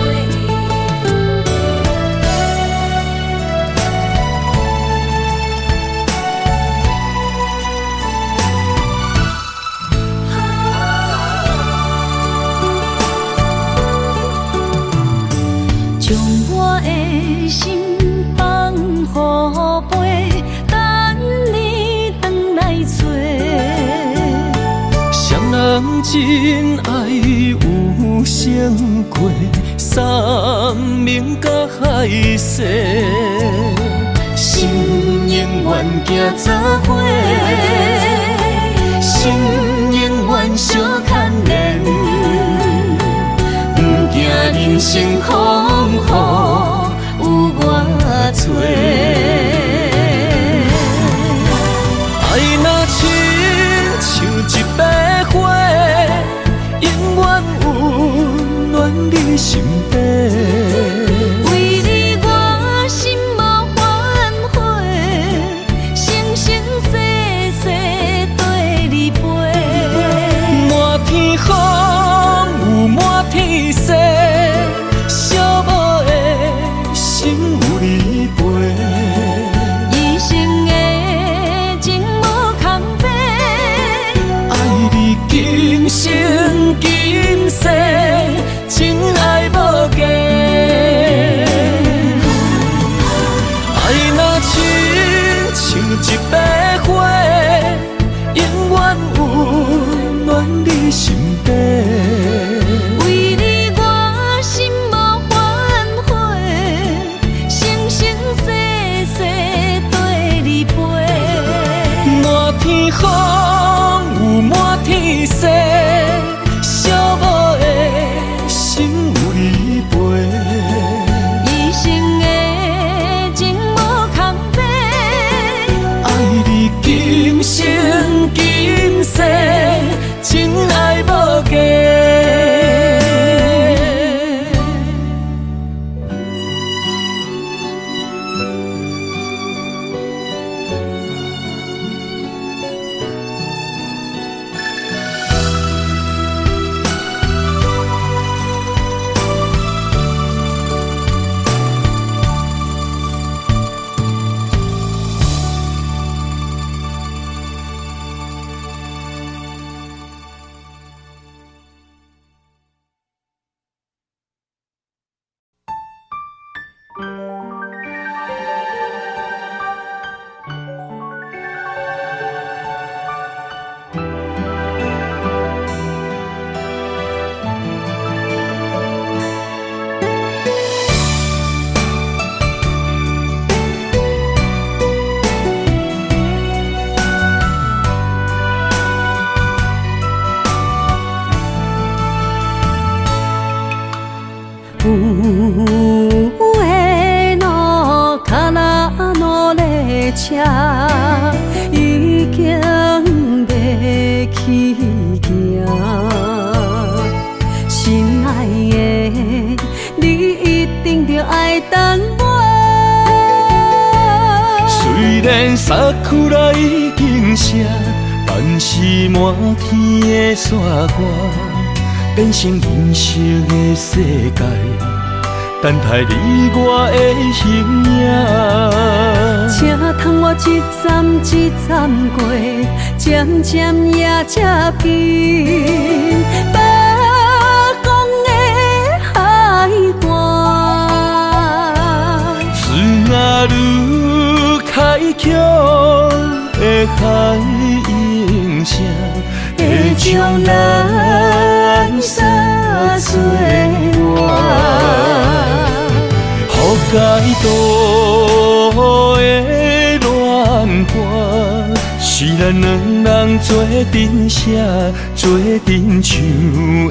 將我的心放予飛，等你轉來揣。誰人真愛有成過，山盟佮海誓，心永遠行做伙，心永遠相牽連，毋驚人生風雨有偌濟。愛若親像一百花，永遠溫暖你心底。為你我心無反悔，生生世世綴你飛。滿天風雨滿天星，寂寞的心有你陪。一生的情無空白，愛你今生今世，真愛無假。愛若親像一百花，永遠溫暖你心底。為你我心無反悔，生生世世綴你飛。滿天風雨滿天星，寂寞的心有你陪。一生的情無空白，愛你今生今世，真愛無假。有的路卡那路的車已經欲去行。愛等我。雖然桜已經謝，但是滿天的雪歌變成銀色的世界，等待你我的形影。車通我一站一站過，漸漸也接近北方的海岸。津軽海峡的海湧聲，會將咱煞做伴。北海道的恋歌，是咱兩人做陣寫、做陣唱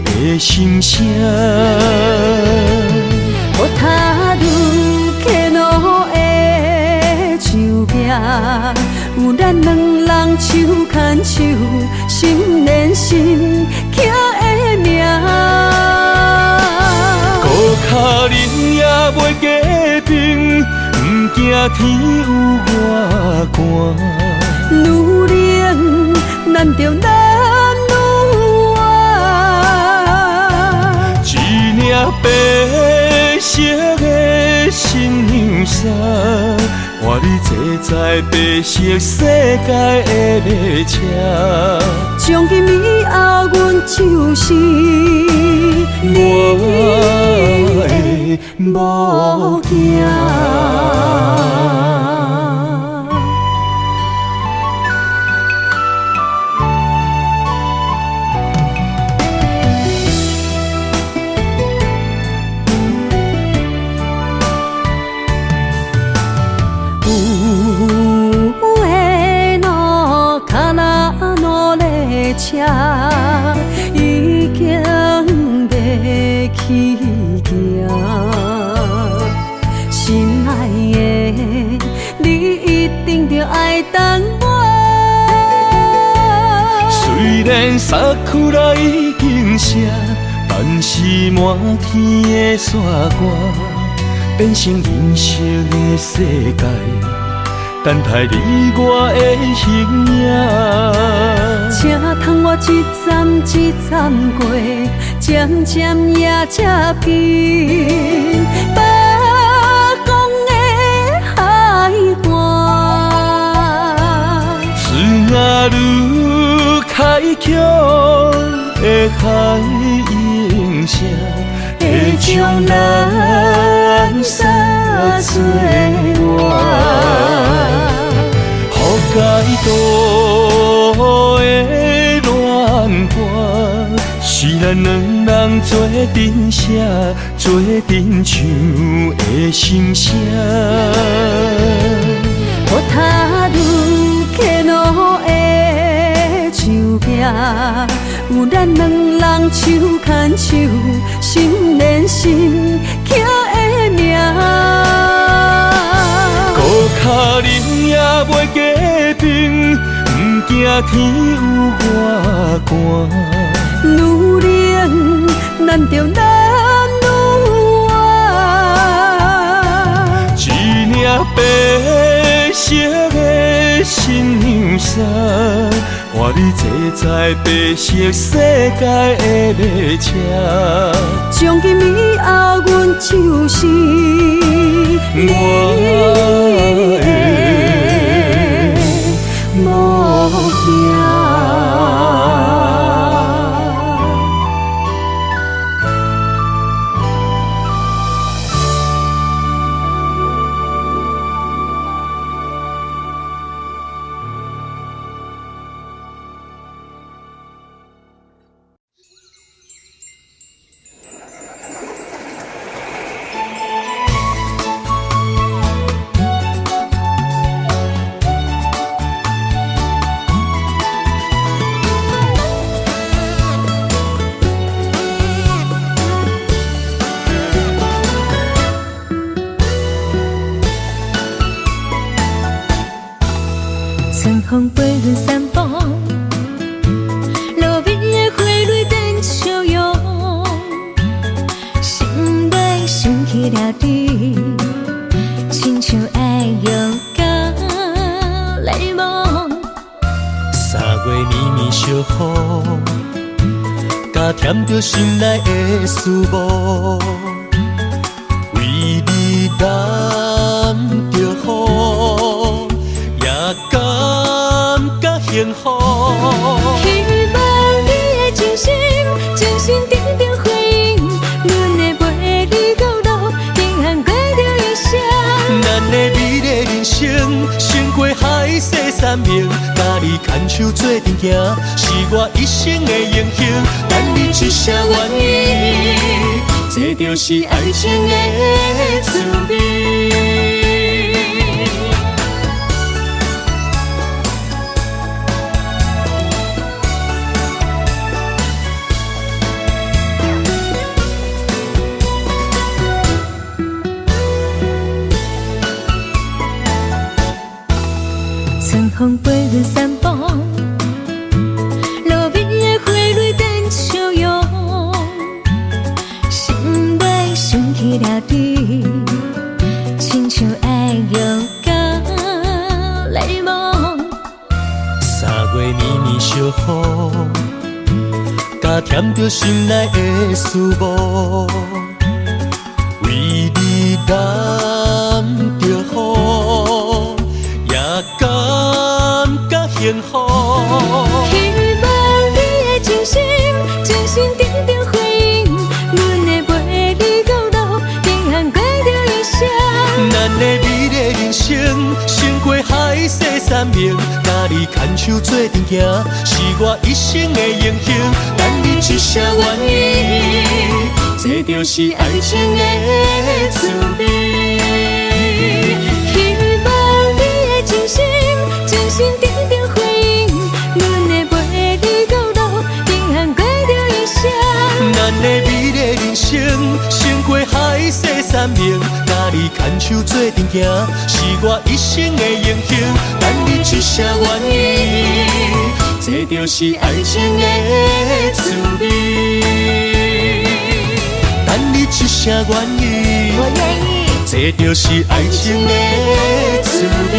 的心聲。小樽溪路的樹仔，有咱兩人手牽手、心連心刻的名。孤跤冷也袂結冰，毋驚天有偌寒。愈冷，咱就咱愈愛。一領白色的新娘衫，換你坐在白色世界的馬車。從今以後，阮就是我的某囝。車已經欲起行，心愛的你一定著愛等我。雖然桜已經謝，但是滿天的雪歌變成銀色的世界，等待你我的形影。車通我一站一站過，漸漸也接近北方的海岸。津軽海峡的海湧聲，會將咱煞做伴。北海道的恋歌，是咱兩人做陣寫、做陣唱的心聲。小樽溪路的樹仔，有咱兩人手牽手、心連心刻的名。孤跤冷也袂結冰，毋驚天有偌寒。愈冷，咱就咱愈愛。一領白色的新娘衫，換你坐在白色世界的馬車。從今以後，阮就是我的某囝。春風陪阮散步，路邊的花蕊展笑容，心內想起起了你，親像愛藥佮檸檬。三月绵綿小雨，佮添著心內的思慕，為你淋著雨，也感覺幸福。希望你的真心，真心得著回應，阮會陪你到老，平安過著一生。咱的美麗人生，勝過海誓山盟，佮你牽手做陣行，是我一生的榮幸。等你一聲願意，這就是愛情的滋味。春風陪阮散步，路邊的花蕊展笑容，心內想起了你，親像愛藥佮檸檬。三月綿綿小雨，佮添著心內的思慕，為你淋著雨，也感覺幸福。希望你的真心，真心得著回應，阮會陪你到老，平安過著一生。咱的美麗人生，勝過海誓山盟，佮你牽手做陣行，是我一生的榮幸。等你一聲願意，這就是愛情的滋味。希望你的真心，真心得著回應，阮會陪你到老，平安過著一生。咱的美麗人生，勝過海誓山盟，佮你牽手做陣行，是我一生的榮幸。等你一聲願意，這就是愛情的滋味。等你一聲願意，我願意。這就是愛情的滋味。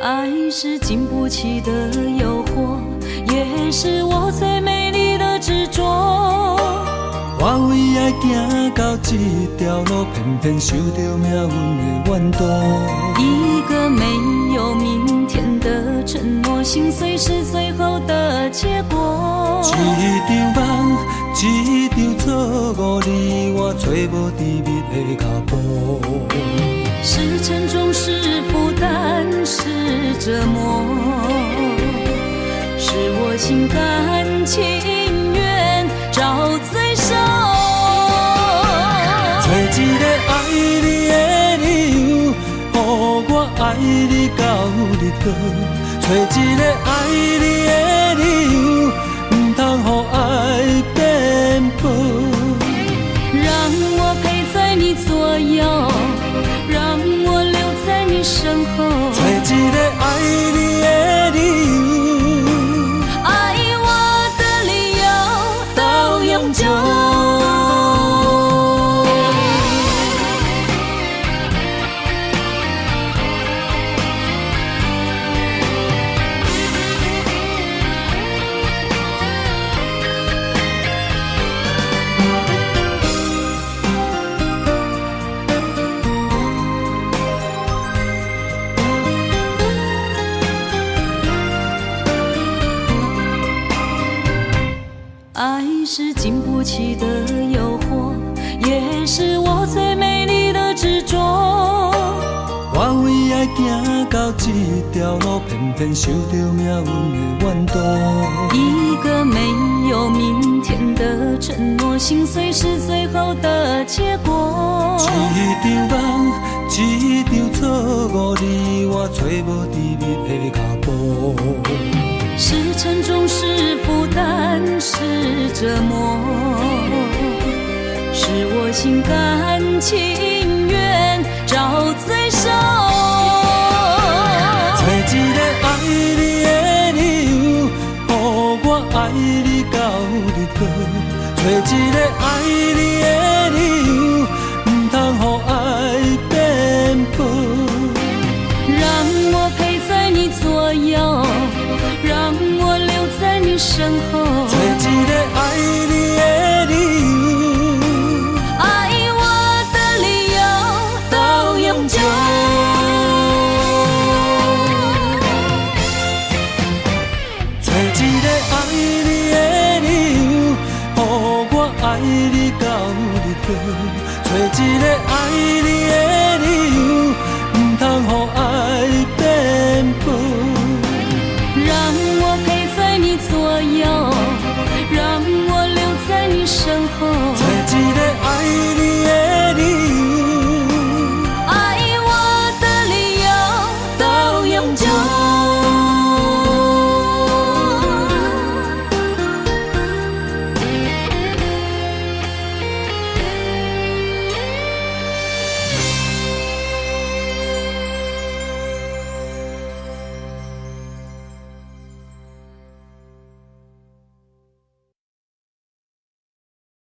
愛是經不起的誘惑，也是我最美麗的執著。我為愛行到這條路，偏偏受著命運的怨毒。一個沒有明天的承諾，心碎是最後的結果。一場夢，一場錯誤，你我揣無甜蜜的腳步。是沉重，是負擔，是折磨，是我心甘情願找罪受。揣一個愛你的理由，予我愛你到日落。揣一個愛你的理由，毋通予愛變薄。讓我陪在你左右，讓我留在你身後。揣一個愛你的理由，愛我的理由到永久。愛是經不起的誘惑，也是我最美麗的執著。我為愛行這條路，偏偏受著命運的怨毒。一個沒有明天的承諾，心碎是最後的結果。一場夢，一場錯誤，你我揣無甜蜜的腳步。是沉重，是負擔，是折磨，是我心甘情願找罪受。揣一个愛你的理由，予我愛你到日落。揣一個愛你的理由，毋通予愛變薄。讓我陪在你左右，讓我留在你身後。揣一個愛你的理由，愛我的理由到永久。揣一個愛你的理由，予我愛你到日落。揣一個愛你。